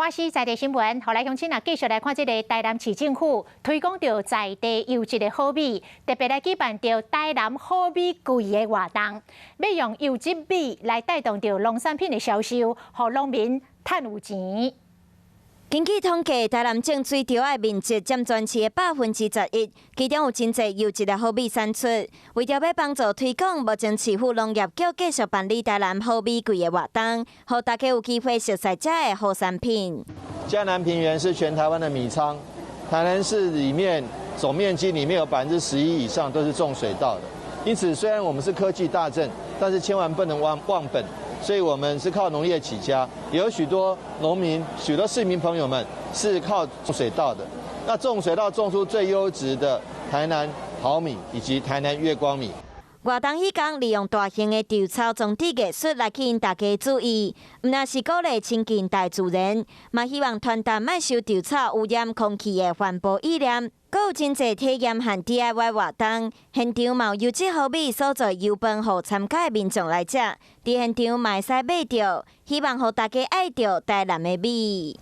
華視在地新聞，予來鄉親啊，繼續來看這个台南市政府推廣著在地優質的好米，特別來舉辦著台南好米季的活動，欲用優質米來帶動著農產品的銷售，予農民趁有錢。根據統計，台南種水稻的面積佔全市的11%，其中有真濟優質的好米產出。為著欲幫助推廣，目前市府農業局繼續辦理台南好米季的活動，予大家有機會熟似遮的好產品。嘉南平原是全台灣的米倉，台南市裡面總面積裡面有11%以上都是種水稻的。因此，雖然我們是科技大鎮，但是千萬不能忘忘本。所以我們是靠農業起家，也有許多農民、許多市民朋友們是靠種水稻的。那種水稻種出最優質的台南好米以及台南月光米。活動彼工利用大型的稻草裝置藝術來吸引大家注意，毋但是鼓勵親近大自然，嘛希望傳達莫燒稻草污染空氣的環保意念。閣有真濟體驗和 DIY 活動，現場嘛有優質好米所做油飯，予參加的民眾來食。佇現場嘛會使買著，希望予大家愛著台南的米。